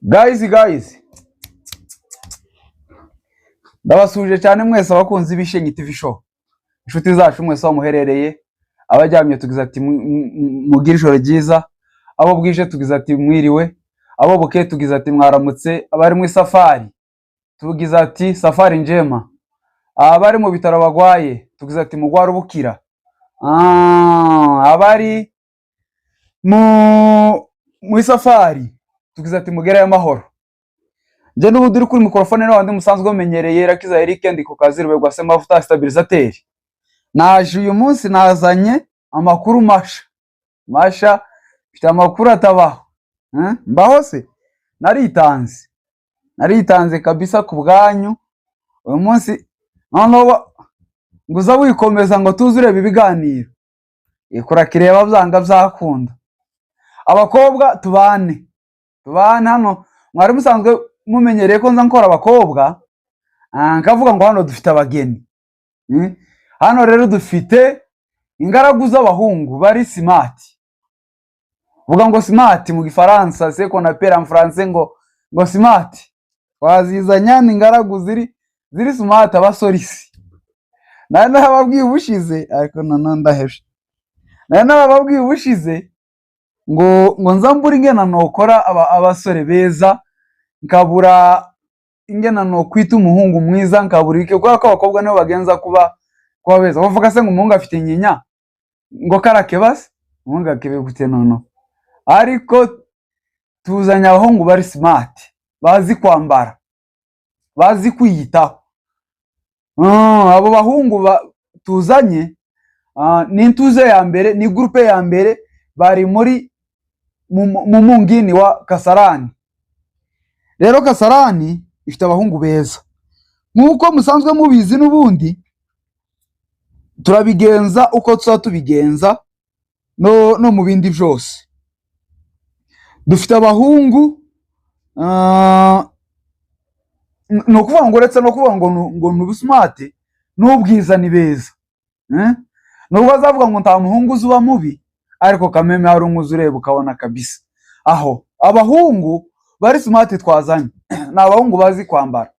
Guys, guys, ndabasuhuje cyane mwese abakunzi b'Ishenyi TV Show, inshuti zacu mwese aho muherereye. Abaryamye tugize ati mugire ijoro ryiza, abo bwije tugize ati mwiriwe, abo bukeye tugize ati mwaramutse, abari mu safari tugize ati safari njema, abari mu bitaro bagwaye tugize ati mugwara ubukira. Abari mu safari tugize ati mugereyo amahoro. Njye n'ubundi uri kuri mikorofone n'abandi musanzwe mumenyereye, Rakiza Eric, ndi ku kazi Ruberwa Semavuta stabilisateur. Naje uyu munsi nazanye amakuru masha masha, mfite amakuru atabaho. Mbaho se naritanze, naritanze kabisa ku bwanyu uyu munsi. Noneho ngo uza wikomeza ngo tuze ureba ibiganiro ikora kireba, byanga byakunda. Abakobwa tubane, tubane hano. Mwari musanzwe mumenyereye ko nza nkora abakobwa, nkavuga ngo hano dufite abageni. Hano rero dufite ingaragu z'abahungu bari smart. Vuga ngo smart mu Gifaransa, ce qu'on appelle en français ngo smart. Twazizanya ni ingaragu ziri smart, abasorisi. Nari nababwiye ubushize, ariko noneho ndahebye. Nari nababwiye ubushize ngo nza mbura ingena nokora abasore beza, nkabura ingena nokwita umuhungu mwiza, nkabura iki, kubera ko abakobwa nibo bagenza kuba beza. Bavuga se ngo umuhungu afite inyinya ngo karakeba se, umuhungu akebe gute? Noneho ariko tuzanye abahungu bari smart, bazi kwambara, bazi kwiyitaho. Abo bahungu tuzanye ni intuze ya mbere, ni groupe ya mbere, bari muri mu mungini wa Kasarani. Rero Kasarani ifite abahungu beza nk'uko musanzwe mubizi. N'ubundi turabigenza uko tuba tubigenza no mu bindi byose. Dufite abahungu, ni ukuvuga ngo uretse no kuvuga ngo ni ubusmart n'ubwiza, ni beza, eh? Nubwo azavuga ngo nta muhungu uzi uba mubi, ariko kameme hari umwe uzi ureba ukabona kabisa. Aho abahungu bari smart twazanye ni abahungu bazi kwambara.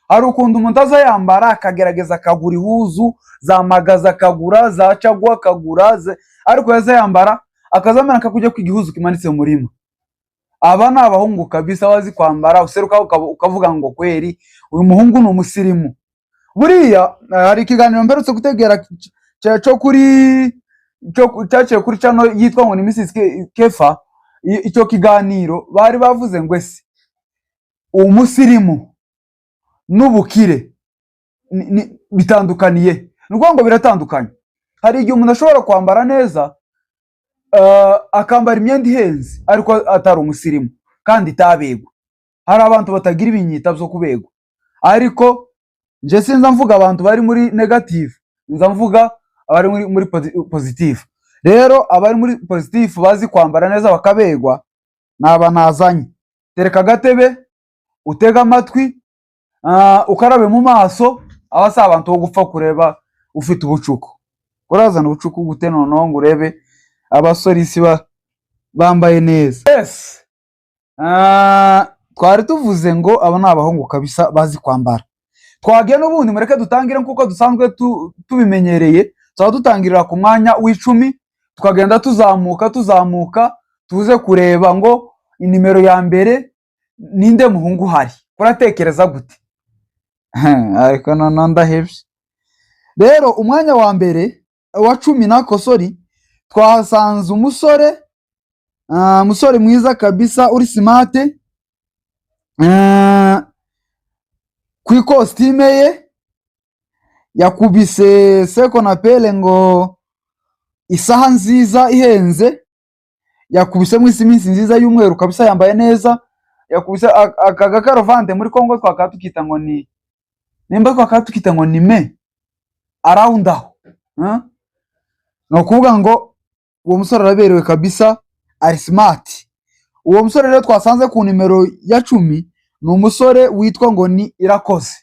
Hari ukuntu umuntu aza yambara akagerageza akagura ihuzu za magaza, akagura za caguwa, akagura ariko yaza yambara akazamera akakujya ku igihuzu kimanitse mu murima. Aba ni abahungu kabisa bazi kwambara, useruka ukavuga ngo kweri uyu muhungu ni umusirimu. Buriya hari ikiganiro mperutse gutegera cyo kuri cyo cyaciye kuri channel yitwa ngo ni Mrs Kefa. Icyo kiganiro bari bavuze ngo ese umusirimu n'ubukire bitandukaniye? Ni ukuvuga ngo biratandukanye. Hari igihe umuntu ashobora kwambara neza, akambara imyenda ihenze, ariko atari umusirimu kandi itabegwa. Hari abantu batagira ibinyita byo kubegwa, ariko nje sinza mvuga abantu bari muri negative, nza mvuga abari muri positive. Rero abari muri positive bazi kwambara neza bakabegwa naba nazanye. Tereka agatebe, utege amatwi, ukarabe mu maso. Aba si abantu bo gupfa kureba ufite ubucuku. Urazana ubucuku gute noneho ngo urebe abasorisi bambaye neza? Yes. Twari tuvuze ngo aba ni abahungu kabisa bazi kwambara. Twagiye n'ubundi, mureke dutangire nk'uko dusanzwe tubimenyereye. Tuba dutangirira ku mwanya w'10, tukagenda tuzamuka tuzamuka, tuze kureba ngo inimero ya mbere ninde muhungu uhari. Kuratekereza gute? Ariko noneho ndahebye. Rero umwanya wa mbere, wa 10 nako, sorry, twahasanze umusore, umusore mwiza kabisa uri smart. Ku ikositime ye yakubise ce qu'on appelle ngo isaha nziza ihenze, yakubisemo iminsi nziza y'umweru kabisa, yambaye neza, yakubise aka gakarovante. Muri Kongo twakaba tukita ngo ni nimba twakaba tukita ngo ni me around aho, huh? Ni ukuvuga ngo uwo musore araberewe kabisa, ari smart. Uwo musore rero twasanze ku nimero ya 10 ni umusore witwa ngo ni Irakoze.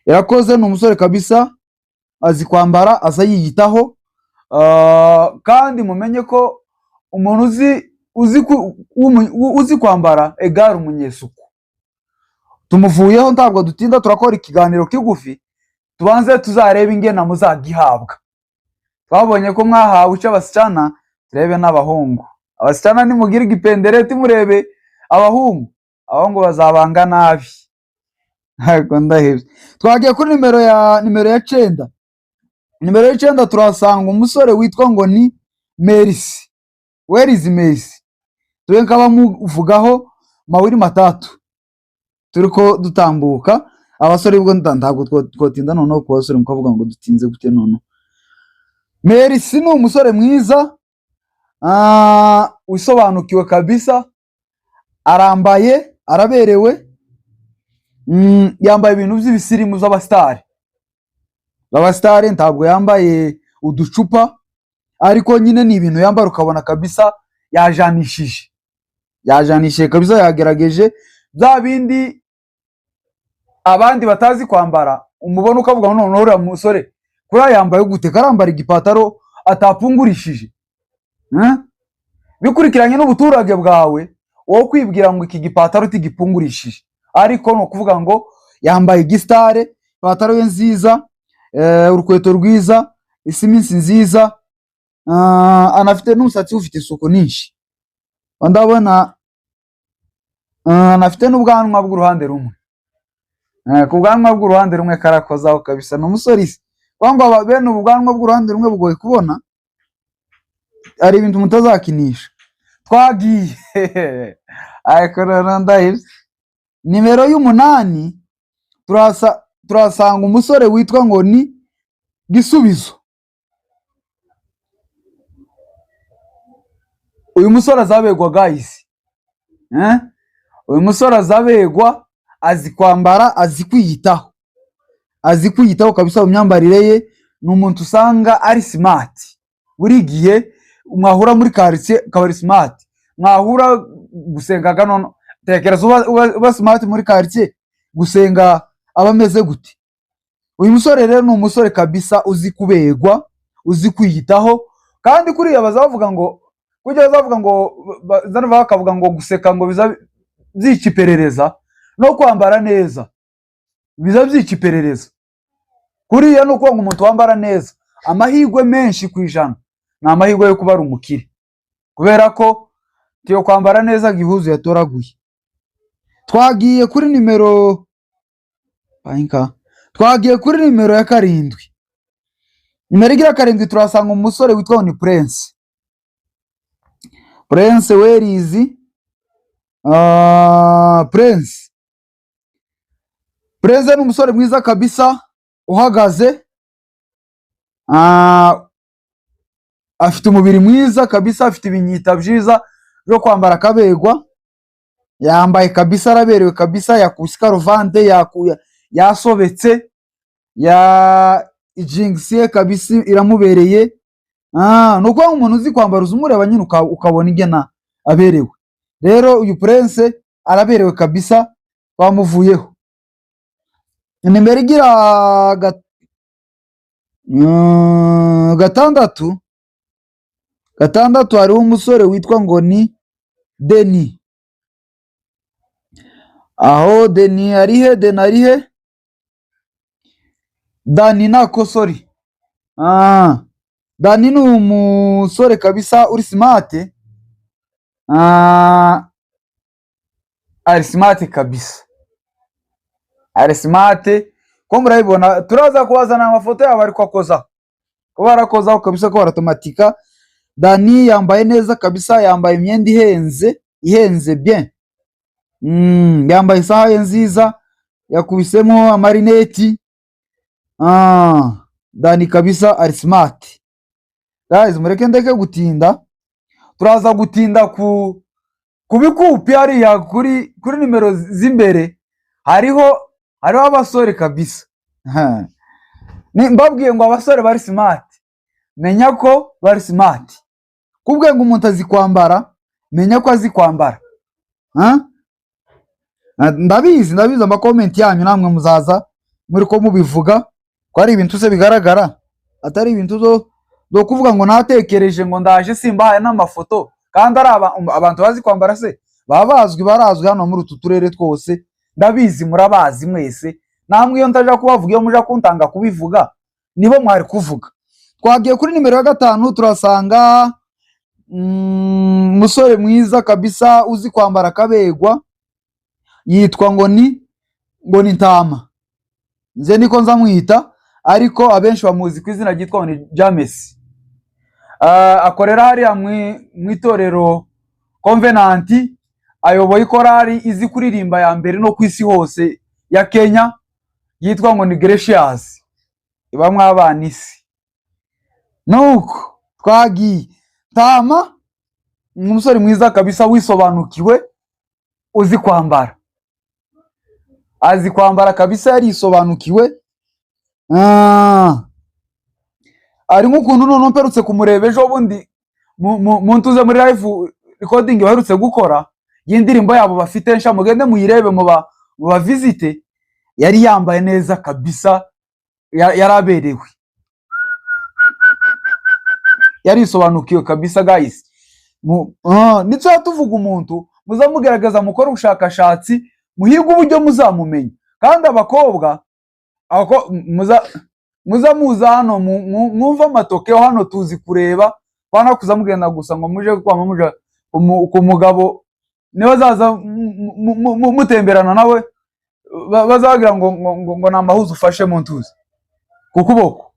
Irakoze ni umusore kabisa azi kwambara, aza yiyitaho. Kandi mumenye ko umuntu uzi uzi uzi kwambara egare umunyesuku. Tumuvuyeho, ntabwo dutinda, turakora ikiganiro kigufi, tubanze tuzarebe ingena muzagihabwa. Twabonye ko mwahawe icyo abasichana, turebe n'abahungu. Abasichana nimugire igipendere, timurebe abahungu, abahungu bazabanga nabi. Ntabwo ndahebye. Twagiye kuri nimero ya 9. Nimero ya 9 turasanga umusore witwa ngo ni Merisi. Where is Merisi? Tube nk'abamuvugaho mawili matatu turiko dutambuka. Abasore ubwo ntabwo twotinda noneho ku basore, mukavuga ngo dutinze gute noneho. Merisi ni umusore mwiza, usobanukiwe kabisa, arambaye, araberewe, yambaye ibintu by'ibisirimu z'abasitari. Abasitari ntabwo yambaye uducupa, ariko nyine ni ibintu yambara ukabona kabisa yajanishije, yajanishije kabisa, yagerageje bya bindi abandi batazi kwambara. Umubona ukavuga ngo noneho uriya musore kuriya yambaye gute, karambara igipataro atapungurishije? Eh? Bikurikiranye n'ubuturage bwawe, wowe kwibwira ngo iki gipataro tigipungurishije, ariko ni ukuvuga ngo yambaye igisitare, ipataro ye nziza, urukweto rwiza, isiminsi nziza, anafite n'umusatsi ufite isuku nyinshi, ndabona anafite n'ubwanwa bw'uruhande rumwe. Ku bwanwa bw'uruhande rumwe karakozaho kabisa. Ni umusore isi kuko ngo bene ubu bwanwa bw'uruhande rumwe bugoye kubona, hari ibintu mutazakinisha. Twagiye, ariko noneho ndahebye. Nimero ya 8 turasanga umusore witwa ngo ni Gisubizo. Uyu musore azabegwa, guys, eh? Uyu musore azabegwa, azi kwambara, azi kwiyitaho, azi kwiyitaho kabisa mu myambarire ye. Ni umuntu usanga ari smart buri gihe, mwahura muri quartier akaba ari smart, mwahura gusengaga. None tekereza uba smart muri quartier, gusenga aba ameze gute? Uyu musore rero ni umusore kabisa uzi kubegwa, uzi kwiyitaho. Kandi kuriya bazavuga ngo, kujya bazavuga ngo bakavuga ngo guseka ngo biza byica iperereza, no kwambara neza biza byica iperereza. Kuriya ni ukuvuga ngo umuntu wambara neza, amahirwe menshi ku ijana ni amahirwe yo kuba ari umukire, kubera ko tiyo kwambara neza gihuzu yatoraguye. Twagiye kuri nimero Banka. Twagiye kuri nimero ya 7. Nimero igira 7 turasanga umusore witwa ni Prince. Prince, where is Prince? Prince ni umusore mwiza kabisa, uhagaze, afite umubiri mwiza kabisa, afite ibinyita byiza byo kwambara akabegwa, yambaye kabisa, araberewe kabisa, yakubise karuvante, yasobetse ya ijingisi ye kabisa iramubereye. Ni ukuvuga ngo umuntu uzi kwambara uza umureba nyine ukabona ingena aberewe. Rero uyu Prince araberewe kabisa, bamuvuyeho. Nimero igira 6, 6 hariho umusore witwa ngo ni Deni. Aho Deni arihe? Deni arihe? Dani nako, sorry. Dani ni umusore kabisa uri smart. Ari smart kabisa, ari smart ko murabibona. Turaza kubazana amafoto yabo, ariko akozaho ko barakozaho kabisa, ko baratomatika. Dani yambaye neza kabisa, yambaye imyenda ihenze, ihenze bien. Yambaye isaha ye nziza, yakubisemo amarineti. Dani kabisa ari smart. Guys, mureke ndeke gutinda, turaza gutinda ku bikupi hariya kuri nimero z'imbere hariho abasore kabisa. Ha. Ni mbabwiye ngo abasore bari smart, menya ko bari smart. Kubwiye ngo umuntu azi kwambara, menya ko azi kwambara. Ha? Ndabizi, ndabizi amakomenti yanyu, namwe muzaza muri ko mubivuga ko ari ibintu se bigaragara, atari ibintu zo kuvuga ngo natekereje ngo ndaje simbahaye n'amafoto. Kandi ari abantu bazi kwambara se baba bazwi, barazwi hano muri utu turere twose. Ndabizi murabazi mwese, namwe iyo ntaja kubavuga, iyo muja kuntanga kubivuga nibo mwari kuvuga. Twagiye kuri nimero ya 5, turasanga umusore mwiza kabisa uzi kwambara akabegwa, yitwa ngo ni Ntama, nze niko nza mwita, ariko abenshi bamuzi ku izina ryitwa ngo ni James. Akorera hariya mu itorero Covenant, ayoboye ikorari izi kuririmba ya mbere no ku isi hose ya Kenya, yitwa ngo ni Gracious, ibamwo abana isi. Nuko twagiye, Ntama ni umusore mwiza kabisa wisobanukiwe, uzi kwambara, azi kwambara kabisa, yarisobanukiwe. Ari nk'ukuntu noneho mperutse kumureba ejo bundi mu ntuze muri live recording baherutse gukora y'indirimbo yabo bafite nsha, mugende muyirebe, muba visite, yari yambaye neza kabisa, yaraberewe, yarisobanukiwe kabisa. Guys, nituzajya tuvuga umuntu, muza mugerageza mukore ubushakashatsi, muhige uburyo muzamumenya. Kandi abakobwa muza muza hano mwumve amatokeo hano, tuzi kureba kwana kuza mugenda gusa ngo muje kwama muja ku mugabo, niba zaza mutemberana nawe, bazagira ngo ni amahuzo ufashe mu ntuzi ku kuboko.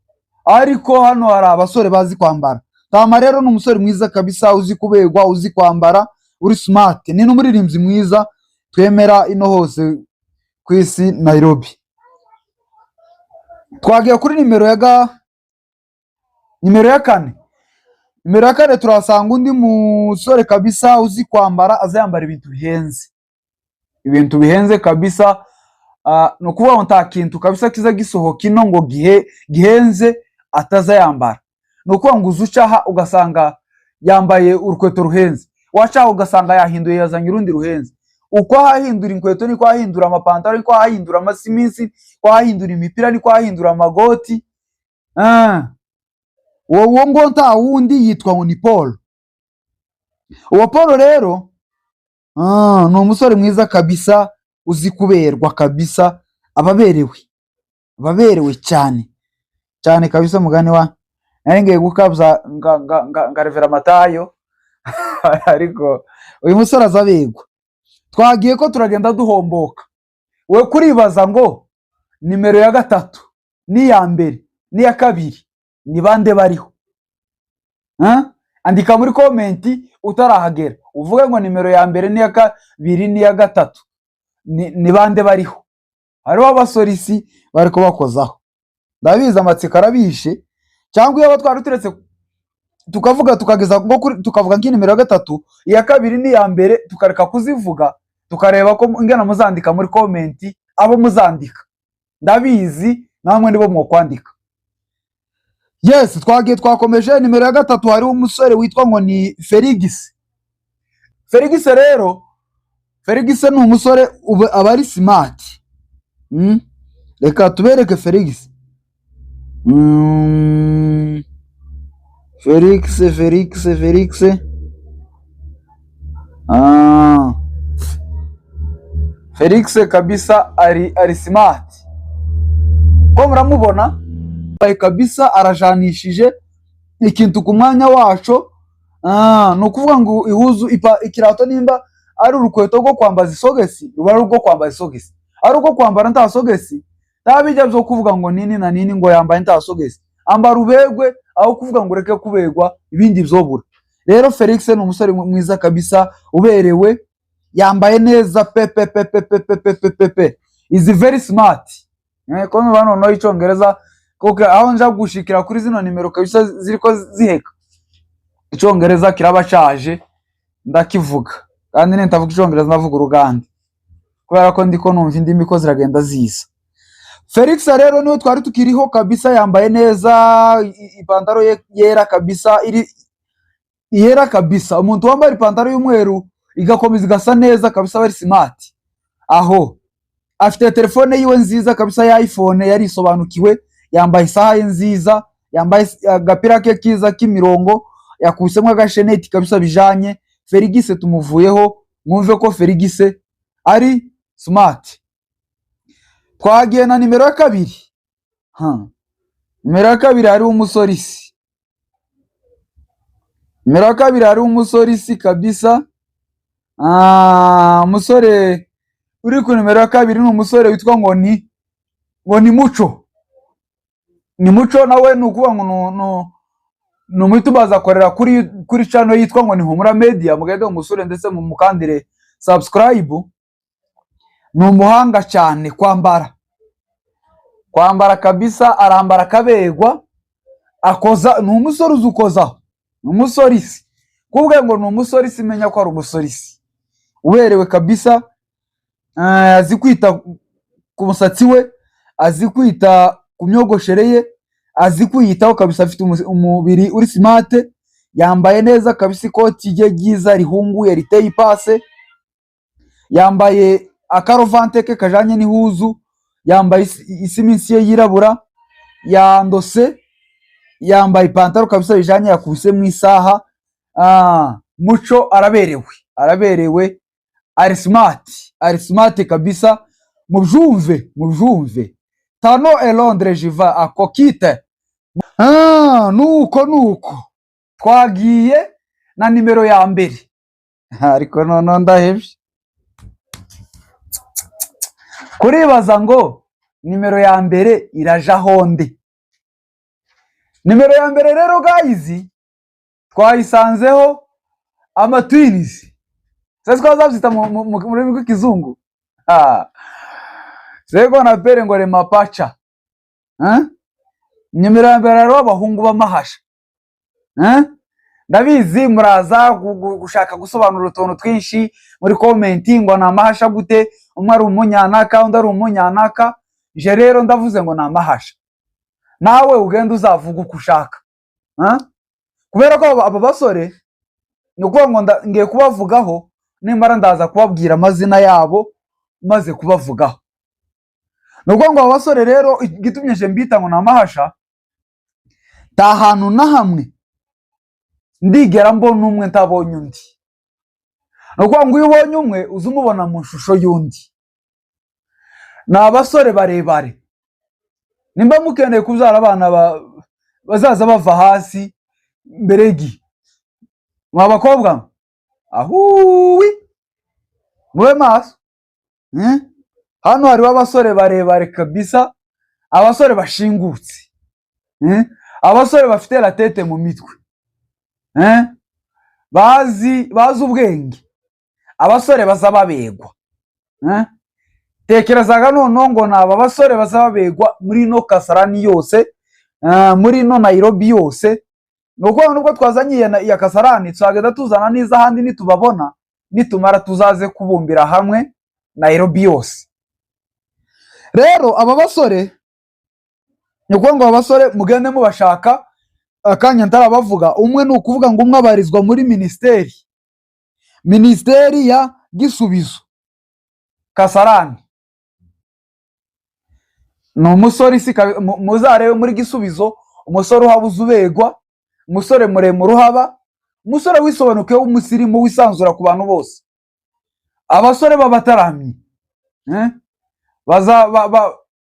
Ariko hano hari abasore bazi kwambara. Tama rero ni umusore mwiza kabisa, uzi kubegwa, uzi kwambara, uri smart, ni n'umuririmbyi mwiza twemera ino hose ku isi Nairobi. Twagiye kuri nimero ya 4. Nimero ya 4 turahasanga undi musore kabisa uzi kwambara, aza yambara ibintu bihenze, ibintu bihenze kabisa. Ni ukuvuga ngo nta kintu kabisa kiza gisohoka ino ngo gihenze ataza yambara. Ni ukuvuga ngo uza ucaha ugasanga yambaye urukweto ruhenze, wacaha ugasanga yahinduye, yazanye urundi ruhenze. Uko ahahindura inkweto niko ahahindura amapantaro, niko ahahindura amasimisi, niko ahahindura imipira, niko ahahindura amagoti. Uwo ngo nta wundi, yitwa ngo ni Paul. Uwo Paul rero ni umusore mwiza kabisa, uzi kuberwa kabisa, ababerewe, ababerewe cyane cyane kabisa. Mugani wa nari ngiye gukabya nga revera Matayo, ariko uyu musore azabegwa. Twagiye ko turagenda duhomboka, we kuribaza ngo nimero ya 3 n'iya mbere n'iya 2 ni bande bariho? Ha? Andika muri comment utarahagera, uvuge ngo nimero ya mbere n'iya 2 n'iya 3 ni bande bariho. Hariho abasorisi bari kubakozaho, ndabizi amatsiko arabishe. Cyangwa iyo twari turetse tukavuga tukageza nko kuri, tukavuga nk'inimero ya 3, iya 2 n'iya mbere, tukareka kuzivuga, tukareba ko ingana muzandika muri comment abo muzandika, ndabizi namwe nibo mwokwandika. Yes, twagiye, twakomeje. Nimero ya 3 hariho umusore witwa ngo ni Felix. Felix rero, Felix ni umusore aba ari smart. Reka tubereke Felix. Felix, Felix, Felix. Felix kabisa ari smart. Ko muramubona kabisa, arajanishije ikintu ku mwanya waco. Ni ukuvuga ngo ihuzu ikirato, nimba ari urukweto rwo kwambaza isogesi, ruba ari urwo kwambaza isogesi, ari urwo kwambara nta sogesi. Nta bijya byo kuvuga ngo nini na nini ngo yambaye nta sogesi. Ambara ubegwe, aho kuvuga ngo ureke kubegwa ibindi byobura. Rero Felix ni umusore mwiza kabisa, uberewe, yambaye neza pe pe pe pe pe pe pe pe pe pe, is very smart. Ko nuba noneho icyongereza kuko aho nja gushikira kuri zino nimero kabisa ziriko ziheka, icyongereza kirabashaje, ndakivuga. Kandi nintavuga icyongereza ndavuga uruganda, kubera ko ndiko numva indimi ko ziragenda ziza. Felix rero niwe twari tukiriho kabisa, yambaye neza, ipantaro ye yera kabisa, iri yera kabisa. Umuntu wambaye ipantaro y'umweru igakomeza igasa neza kabisa, aba ari smart. Aho afite telefone yiwe nziza kabisa ya iPhone, yarisobanukiwe, yambaye isaha ye nziza, yambaye agapira ke kiza k'imirongo, yakubisemo agasheneti kabisa bijanye. Ferigise tumuvuyeho, mwumve ko Ferigise ari smart. Twagiye na nimero ya kabiri. Ha. Nimero ya kabiri hariho umusorisi. Nimero ya kabiri hariho umusorisi kabisa. Ah, umusore uri ku nimero ya kabiri ni umusore witwa ngo ni Muco. Ni Muco nawe, ni ukuvuga ngo ni umutubaza, akorera kuri channel yitwa ngo ni Humura Media. Mugende umusore ndetse mumukandire subscribe. Ni umuhanga cyane kwambara kabisa, arambara akabegwa, akoza. Ni umusore uzi ukozaho, ni umusorisi. Kuvuga ngo ni umusorisi, menya ko ari umusorisi uberewe kabisa. Azi kwita ku musatsi we, azi kwita ku myogoshere ye, azi kwiyitaho kabisa. Afite umubiri uri smart, yambaye neza kabisa, ikoti rye ryiza rihunguye riteye ipase, yambaye akarovante ke kajanye n'ihuzu, yambaye isiminsi ye yirabura, yandose, yambaye ipantaro kabisa bijanye, yakubise mu isaha. Muco araberewe, araberewe, ari smart, ari smart kabisa. Mubyumve, mubyumve. Tano e Londres jiva akokite. Nuko twagiye na nimero ya mbere, ariko noneho ndahevye kuribaza ngo nimero ya mbere iraja honde. Nimero ya mbere rero, guys, twayisanzeho amatwins. Sasa twazabyita mu rurimi rw'ikizungu. Ah. Sego na pere ngo mapacha. Eh? Nimero ya mbere rero, abahungu b'amahasha. Eh? Ndabizi muraza gushaka gusobanura utuntu twinshi muri comment ngo ni amahasha gute, umwe ari umunyanaka, undi ari umunyanaka. Je rero ndavuze ngo ni amahasha, nawe ugenda uzavuga uko ushaka. Eh? Kubera ko aba basore, ni ukuvuga ngo ngiye kubavugaho, nimara ndaza kubabwira amazina yabo maze kubavugaho. Ni ukuvuga ngo aba basore rero, igitumye je mbita ngo ni amahasha, nta hantu na hamwe ndigera mbona umwe ntabonye undi. Ni ukuvuga ngo iyo ubonye umwe, uza umubona mu shusho y'undi. Ni abasore barebare. Nimba mukeneye kubyara abana bazaza bava hasi mbere y'igihe, mwa bakobwa mwe, ahuwi, mube maso. Eh? Hano hariho abasore barebare kabisa, abasore bashingutse. Eh? Abasore bafite la tête mu mitwe. Eh? Bazi ubwenge, abasore baza babegwa. Eh? Tekerezaga noneho ngo ni aba basore baza babegwa muri ino Kasarani yose, muri ino Nairobi yose. Ni ukuvuga ngo nubwo twazanye iya Kasarani, tuzagenda tuzana n'iz'ahandi nitubabona, nitumara tuzaze kubumbira hamwe Nairobi yose. Rero aba basore, ni ukuvuga ngo aba basore mugende mubashaka akanya ntarabavuga. Umwe, ni ukuvuga ngo umwe abarizwa muri minisiteri ya Gisubizo Kasarani. Ni umusore isi muzarebe muri Gisubizo umusore uhabuze ubegwa, umusore muremure uhaba, umusore wisobanukiwe, w'umusirimu, wisanzura ku bantu bose, abasore b'abataramyi. Eh? Baza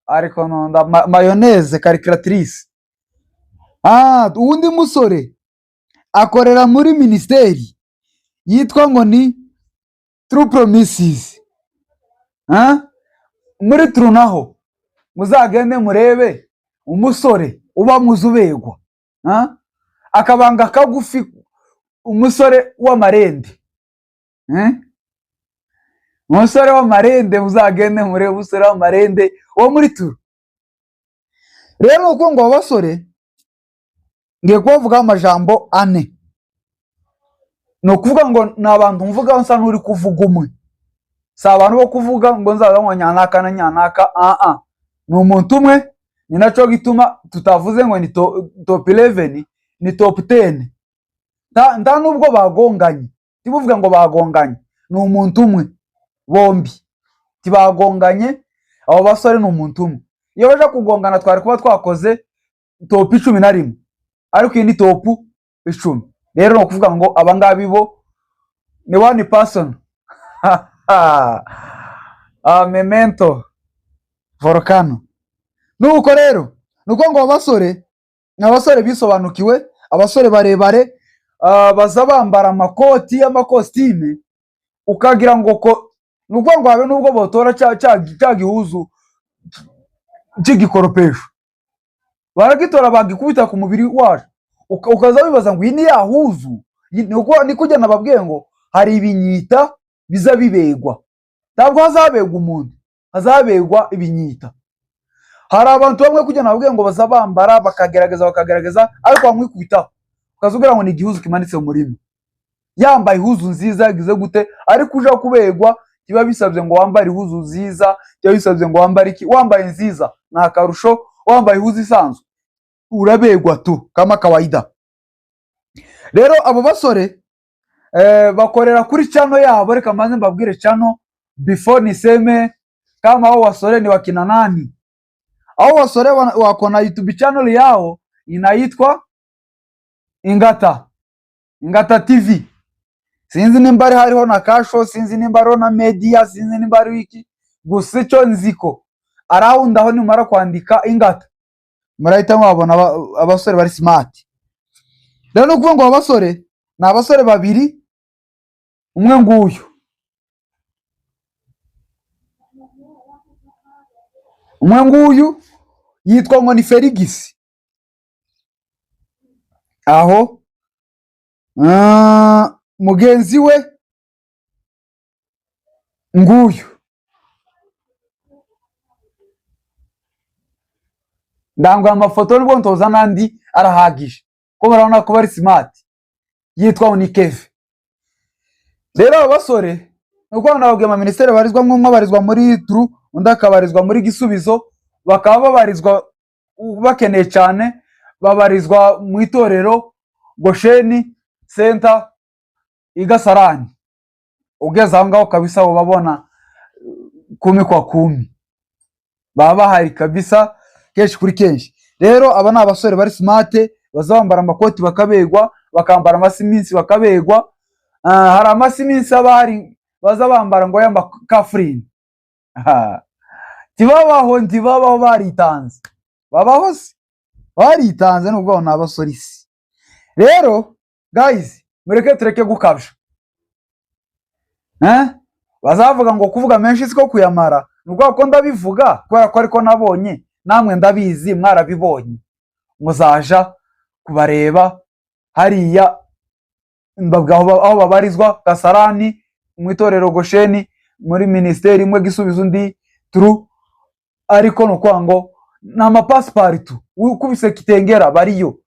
ariko nonda mayonnaise calculatrice. Uwundi musore akorera muri minisiteri yitwa ngo ni True Promises. Ah? Muri True naho muzagende murebe umusore uba muzi ubegwa. Ah? Akabanga kagufi, umusore w'amarende. Eh? Umusore w'amarende, muzagende murebe umusore w'amarende wo muri True. Rero ni uko ngo abo basore ngiye kubavugaho amajambo ane. Ni ukuvuga ngo ni abantu mvugaho nsa n'uri kuvuga umwe, si abantu bo kuvuga ngo nzaza ngo nyanaka na nyanaka. Aa, ni umuntu umwe. Ni naco gituma tutavuze ngo ni top 11, ni top 10. Nta nubwo bagonganye, tibuvuga ngo bagonganye, ni umuntu umwe bombi, tibagonganye. Abo basore ni umuntu umwe. Iyo baje kugongana twari kuba twakoze top 11, ariko iyi ni top 10. Rero ni ukuvuga ngo abangabi bo Ni one person. Ah, memento volcano. Nuko rero nuko ngo abasore ni abasore bisobanukiwe, abasore barebare, baza bambara amakoti y'amakositime ukagira ngo ko ni ukuvuga ngo habe nubwo botora cya gihuzu cy'igikoropesho, baragitora bagikubita ku mubiri wacu, ukaza wibaza ngo iyi ni ya huzu. Ni kujya nababwiye ngo hari ibinyita biza bibegwa. Ntabwo hazabegwa umuntu, hazabegwa ibinyita. Hari abantu bamwe kujya nababwiye ngo baza bambara bakagerageza, ariko bamwikubitaho ukaza ugira ngo ni igihuzu kimanitse mu murima. Yambaye ihuzu nziza yagize gute, ariko uja kubegwa kiba bisabye ngo wambare ihuzu nziza, kiba bisabye ngo wambare iki. Wambaye nziza ni akarusho, wambaye ihuzu isanzwe urabegwa tu kama kawaida. Rero abo basore bakorera kuri channel yabo. Reka mbanze mbabwire channel before niseme kama hao wasore ni wakina nani. Hao wasore wako na YouTube channel yao inaitwa Ingata, Ingata TV. Sinzi nimba ari hariho na kasho, sinzi nimba hariho na media, sinzi nimba hariho iki, gusa icyo nziko arawundi aho nimara kwandika Ingata murahita mubabona, abasore bari smart. Rero ni ukuvuga ngo abo basore ni abasore babiri, umwe nguyu, umwe nguyu yitwa ngo ni Ferigisi aho, mugenzi we nguyu. Ndangwa amafoto nubwo ntoza n'andi arahagije ko murabona ko bari smart, yitwa Unikeve. Rero abo basore ni uko nababwiye ama ministeri babarizwamo, umwe abarizwa muri Tru, undi akabarizwa muri Gisubizo, bakaba babarizwa bakeneye cyane, babarizwa mu itorero Gosheni Center i Gasarani. Ugeze aho ngaho kabisa ubabona kumi kwa kumi, baba bahari kabisa kenshi kuri kenshi. Rero aba ni abasore bari smart, baza bambara amakoti bakabegwa, bakambara amasiminsi bakabegwa. Hari amasiminsi aba hari baza bambara ngo y'amakafurini. Ntibabaho, ntibabaho, baritanze, babaho se baritanze, nubwo ni abasore isi. Rero guys, mureke tureke gukabya. Bazavuga ngo kuvuga menshi siko kuyamara, ni ubwo ko ndabivuga kubera ko ariko nabonye, namwe ndabizi mwarabibonye, muzaja kubareba hariya mbabwa aho babarizwa Kasarani mu itorero Gosheni muri ministeri imwe Gisubizo undi Tru. Ariko ni ukuvuga ngo ni amapasiparitu, ukubise Kitengera bariyo,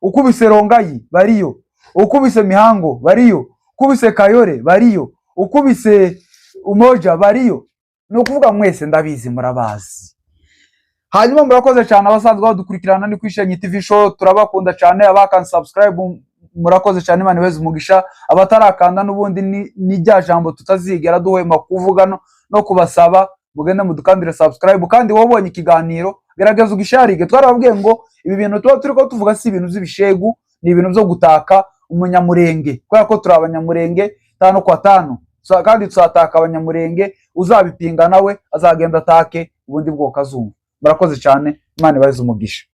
ukubise Rongayi bariyo, ukubise Mihango bariyo, ukubise Kayore bariyo, ukubise Umoja bariyo. Ni ukuvuga mwese ndabizi murabazi. Hanyuma murakoze cyane abasanzwe badukurikirana ni kuri TV show, turabakunda cyane. Abakanze subscribe murakoze cyane, Imana ibeze umugisha. Abatarakanda n'ubundi ni rya jambo tutazigera duhwema kuvuga no kubasaba mugende mudukandire subscribe. Kandi wowe ubonye ikiganiro gerageza ugisharige. Twarababwiye ngo ibi bintu tuba turiko tuvuga si ibintu by'ibishegu, ni ibintu byo gutaka umunyamurenge, kubera ko turi abanyamurenge 5 kwa 5, kandi tuzataka abanyamurenge. Uzabipinga nawe azagenda atake ubundi bwoko azumva. Murakoze cyane, Imana ibaheze umugisha.